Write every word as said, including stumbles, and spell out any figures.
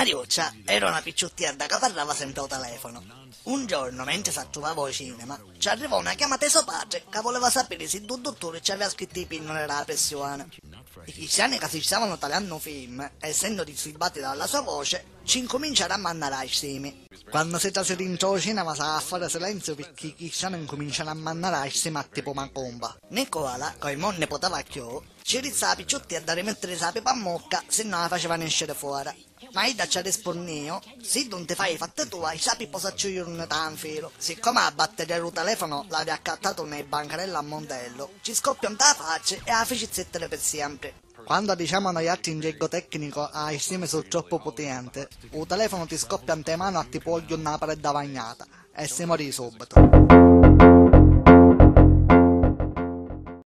Mariuccia era una picciuttedda ca parrava sempri ô telefono. Un giornu, mentri s'attruvava ô cinema, ci arrivò una chiamata di so patri ca vuleva sapiri si ddu dutturi ci avia scrittu i pinnuli dâ pressioni. I cristiani ca si stavanu taliannu u film, essennu disturbati dâ la so voci, ci ncuminciaru a mannari ascimi. Quannu si trasi dintra ô cinema s'havi a fari silenziu pirchì i cristiani ncuminciaru a mannari ascimi a tipu macumba. Nicola, ca oimò nun ni puteva cchiù, ci dizzi â picciuttedda di mittirisi â pipa 'n mucca, sinnò la faciva nesciri fora. Ma idda ci arrispunniu: "Siddu 'un ti fai i fatti tua, sta pipa s'acciuiu nta 'n filu." Siccomu a batteria dû telefono l'avia accattatu nni bancarelli a muntellu, ci scoppiò nta facci e a fici zittiri pi sempri. Quannu a diciamu noiatri in gergu tecnicu, â ascimi su troppu putenti, u telefonu ti scoppia ntê manu a tipu ogghiu nna paredda vagnata e si mori subitu.